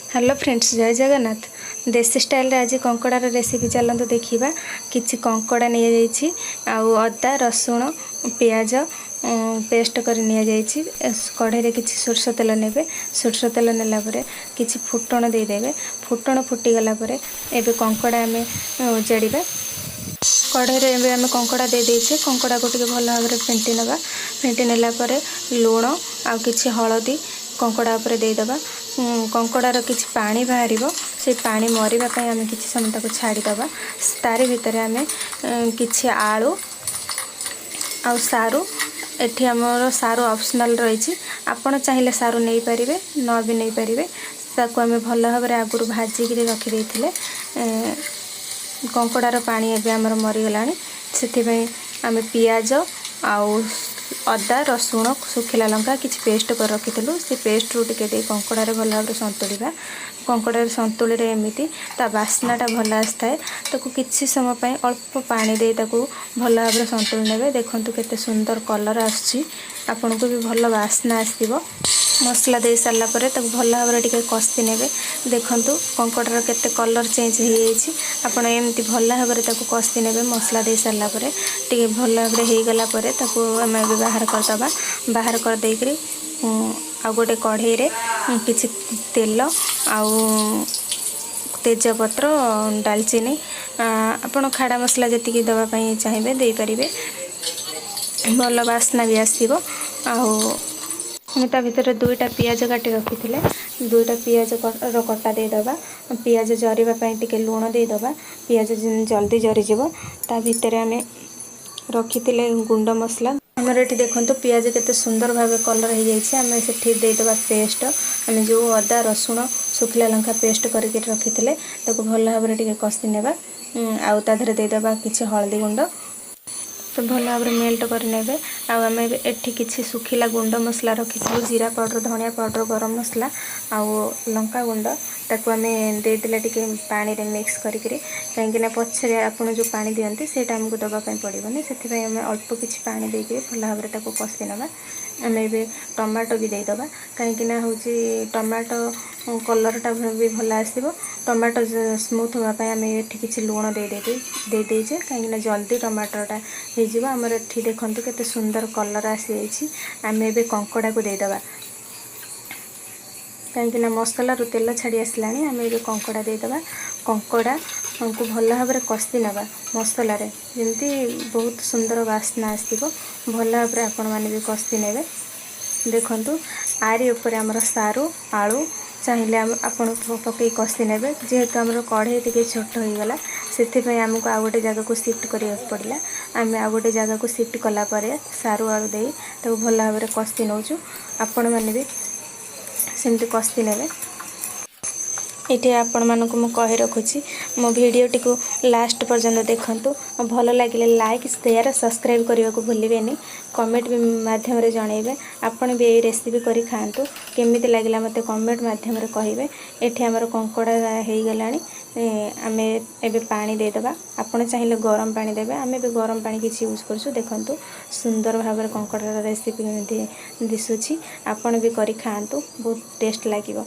Hello friends, ଜୟ ଜଗନ୍ନାଥ। ଦେଶୀ ଷ୍ଟାଇଲ୍ରେ ଆଜି କଙ୍କଡ଼ାର recipe ଚାଲନ୍ତୁ ଦେଖିବା। କିଛି କଙ୍କଡ଼ା ନିଆଯାଇଛି ଆଉ ଅଦା, ରସୁଣ, ପିଆଜ ପେଷ୍ଟ କରି ନିଆଯାଇଛି। କଢ଼େଇରେ କିଛି ସୋରିଷ ତେଲ ନେବେ। ସୋରିଷ ତେଲ ନେଲା ପରେ କିଛି ଫୁଟଣ ଦେଇଦେବେ। ଫୁଟଣ ଫୁଟିଗଲା ପରେ ଏବେ କଙ୍କଡ଼ା ଆମେ ଉଜାଡ଼ିବା। କଢ଼େଇରେ ଏବେ ଆମେ କଙ୍କଡ଼ା ଦେଇଦେଇଛେ। କଙ୍କଡ଼ାକୁ ଟିକେ ଭଲ ଭାବରେ ଫେଣ୍ଟି ନେବା। ଫେଣ୍ଟି ନେଲା ପରେ ଲୁଣ ଆଉ କିଛି ହଳଦୀ କଙ୍କଡ଼ା ଉପରେ ଦେଇଦେବା। କଙ୍କଡ଼ାର କିଛି ପାଣି ବାହାରିବ। ସେ ପାଣି ମରିବା ପାଇଁ ଆମେ କିଛି ସମୟ ତାକୁ ଛାଡ଼ିଦେବା। ତାରି ଭିତରେ ଆମେ କିଛି ଆଳୁ ଆଉ ସାରୁ। ଏଠି ଆମର ସାରୁ ଅପସନାଲ୍ ରହିଛି। ଆପଣ ଚାହିଁଲେ ସାରୁ ନେଇପାରିବେ, ନ ବି ନେଇପାରିବେ। ତାକୁ ଆମେ ଭଲ ଭାବରେ ଆଗରୁ ଭାଜିକିରି ରଖିଦେଇଥିଲେ। କଙ୍କଡ଼ାର ପାଣି ଏବେ ଆମର ମରିଗଲାଣି। ସେଥିପାଇଁ ଆମେ ପିଆଜ ଆଉ ଅଦା, ରସୁଣ, ଶୁଖିଲା ଲଙ୍କା କିଛି ପେଷ୍ଟ କରି ରଖିଥିଲୁ। ସେ ପେଷ୍ଟରୁ ଟିକେ ଦେଇ କଙ୍କଡ଼ାରେ ଭଲ ଭାବରେ ସନ୍ତୁଳିବା। କଙ୍କଡ଼ାରେ ସନ୍ତୁଳିରେ ଏମିତି ତା ବାସ୍ନାଟା ଭଲ ଆସିଥାଏ। ତାକୁ କିଛି ସମୟ ପାଇଁ ଅଳ୍ପ ପାଣି ଦେଇ ତାକୁ ଭଲ ଭାବରେ ସନ୍ତୁଳି ନେବେ। ଦେଖନ୍ତୁ, କେତେ ସୁନ୍ଦର କଲର୍ ଆସୁଛି। ଆପଣଙ୍କୁ ବି ଭଲ ବାସ୍ନା ଆସିବ। ମସଲା ଦେଇ ସାରିଲା ପରେ ତାକୁ ଭଲ ଭାବରେ ଟିକେ କଷି ନେବେ। ଦେଖନ୍ତୁ, କଙ୍କଡ଼ାର କେତେ କଲର୍ ଚେଞ୍ଜ ହେଇଯାଇଛି। ଆପଣ ଏମିତି ଭଲ ଭାବରେ ତାକୁ କଷି ନେବେ। ମସଲା ଦେଇ ସାରିଲା ପରେ ଟିକେ ଭଲ ଭାବରେ ହେଇଗଲା ପରେ ତାକୁ ଆମେ ଏବେ ବାହାର କରିଦେବା। ବାହାର କରିଦେଇକରି ଆଉ ଗୋଟେ କଢ଼େଇରେ କିଛି ତେଲ ଆଉ ତେଜପତ୍ର, ଡାଲଚିନି, ଆପଣ ଖାଡ଼ା ମସଲା ଯେତିକି ଦେବା ପାଇଁ ଚାହିଁବେ ଦେଇପାରିବେ। ଭଲ ବାସ୍ନା ବି ଆସିବ। ଆଉ ଆମେ ତା ଭିତରେ ଦୁଇଟା ପିଆଜ କାଟି ରଖିଥିଲେ, ଦୁଇଟା ପିଆଜ ର କଟା ଦେଇଦେବା। ପିଆଜ ଜରିବା ପାଇଁ ଟିକେ ଲୁଣ ଦେଇଦେବା। ପିଆଜ ଜଲ୍ଦି ଜରିଯିବ। ତା ଭିତରେ ଆମେ ରଖିଥିଲେ ଗୁଣ୍ଡ ମସଲା। ଆମର ଏଠି ଦେଖନ୍ତୁ, ପିଆଜ କେତେ ସୁନ୍ଦର ଭାବେ କଲର୍ ହେଇଯାଇଛି। ଆମେ ସେଠି ଦେଇଦେବା ପେଷ୍ଟ। ଆମେ ଯେଉଁ ଅଦା, ରସୁଣ, ଶୁଖିଲା ଲଙ୍କା ପେଷ୍ଟ କରିକି ରଖିଥିଲେ, ତାକୁ ଭଲ ଭାବରେ ଟିକେ କଷି ନେବା। ଆଉ ତା ଦେହରେ ଦେଇଦେବା କିଛି ହଳଦୀ ଗୁଣ୍ଡ। ତ ଭଲ ଭାବରେ ମେଲ୍ଟ କରିନେବେ। ଆଉ ଆମେ ଏଠି କିଛି ଶୁଖିଲା ଗୁଣ୍ଡ ମସଲା ରଖିଥିଲୁ, ଜିରା ପାଉଡ଼ର, ଧନିଆ ପାଉଡ଼ର, ଗରମ ମସଲା ଆଉ ଲଙ୍କା ଗୁଣ୍ଡ। ତାକୁ ଆମେ ଦେଇଦେଲେ ଟିକେ ପାଣିରେ ମିକ୍ସ କରିକିରି, କାହିଁକିନା ପଛରେ ଆପଣ ଯେଉଁ ପାଣି ଦିଅନ୍ତି, ସେଇଟା ଆମକୁ ଦେବା ପାଇଁ ପଡ଼ିବନି। ସେଥିପାଇଁ ଆମେ ଅଳ୍ପ କିଛି ପାଣି ଦେଇକିରି ଭଲ ଭାବରେ ତାକୁ କଷି ନେବା। ଆମେ ଏବେ ଟମାଟୋ ବି ଦେଇଦେବା, କାହିଁକିନା ହେଉଛି ଟମାଟୋ କଲର୍ଟା ବି ଭଲ ଆସିବ। ଟମାଟୋ ସ୍ମୁଥ୍ ହେବା ପାଇଁ ଆମେ ଏଠି କିଛି ଲୁଣ ଦେଇଦେଇଛେ, କାହିଁକିନା ଜଲ୍ଦି ଟମାଟୋଟା ହେଇଯିବ। ଆମର ଏଠି ଦେଖନ୍ତୁ, କେତେ ସୁନ୍ଦର କଲର୍ ଆସିଯାଇଛି। ଆମେ ଏବେ କଙ୍କଡ଼ାକୁ ଦେଇଦେବା, କାହିଁକିନା ମସଲାରୁ ତେଲ ଛାଡ଼ି ଆସିଲାଣି। ଆମେ ଏବେ କଙ୍କଡ଼ା ଦେଇଦେବା। କଙ୍କଡ଼ାକୁ ଭଲ ଭାବରେ କଷି ନେବା ମସଲାରେ, ଯେମିତି ବହୁତ ସୁନ୍ଦର ବାସ୍ନା ଆସିବ। ଭଲ ଭାବରେ ଆପଣମାନେ ବି କଷି ନେବେ। ଦେଖନ୍ତୁ, ଆରି ଉପରେ ଆମର ସାରୁ, ଆଳୁ ଚାହିଁଲେ ଆପଣ ପକାଇ କଷି ନେବେ। ଯେହେତୁ ଆମର କଢ଼େଇ ଟିକେ ଛୋଟ ହୋଇଗଲା, ସେଥିପାଇଁ ଆମକୁ ଆଉ ଗୋଟେ ଜାଗାକୁ ସିଫ୍ଟ କରିବାକୁ ପଡ଼ିଲା। ଆମେ ଆଉ ଗୋଟେ ଜାଗାକୁ ସିଫ୍ଟ କଲା ପରେ ସାରୁ, ଆଳୁ ଦେଇ ତାକୁ ଭଲ ଭାବରେ କଷି ନେଉଛୁ। ଆପଣମାନେ ବି ସେମିତି କଷି ନେବେ। ଏଠି ଆପଣମାନଙ୍କୁ ମୁଁ କହି ରଖୁଛି, ମୋ ଭିଡ଼ିଓଟିକୁ ଲାଷ୍ଟ ପର୍ଯ୍ୟନ୍ତ ଦେଖନ୍ତୁ। ଭଲ ଲାଗିଲେ ଲାଇକ୍, ସେୟାର, ସବସ୍କ୍ରାଇବ୍ କରିବାକୁ ଭୁଲିବେନି। କମେଣ୍ଟ ବି ମାଧ୍ୟମରେ ଜଣାଇବେ। ଆପଣ ବି ଏଇ ରେସିପି କରି ଖାଆନ୍ତୁ। କେମିତି ଲାଗିଲା, ମୋତେ କମେଣ୍ଟ ମାଧ୍ୟମରେ କହିବେ। ଏଠି ଆମର କଙ୍କଡ଼ା ହେଇଗଲାଣି। ଆମେ ଏବେ ପାଣି ଦେଇଦେବା। ଆପଣ ଚାହିଁଲେ ଗରମ ପାଣି ଦେବେ। ଆମେ ବି ଗରମ ପାଣି କିଛି ୟୁଜ୍ କରୁଛୁ। ଦେଖନ୍ତୁ, ସୁନ୍ଦର ଭାବରେ କଙ୍କଡ଼ାର ରେସିପି କେମିତି ଦିଶୁଛି। ଆପଣ ବି କରି ଖାଆନ୍ତୁ, ବହୁତ ଟେଷ୍ଟ ଲାଗିବ।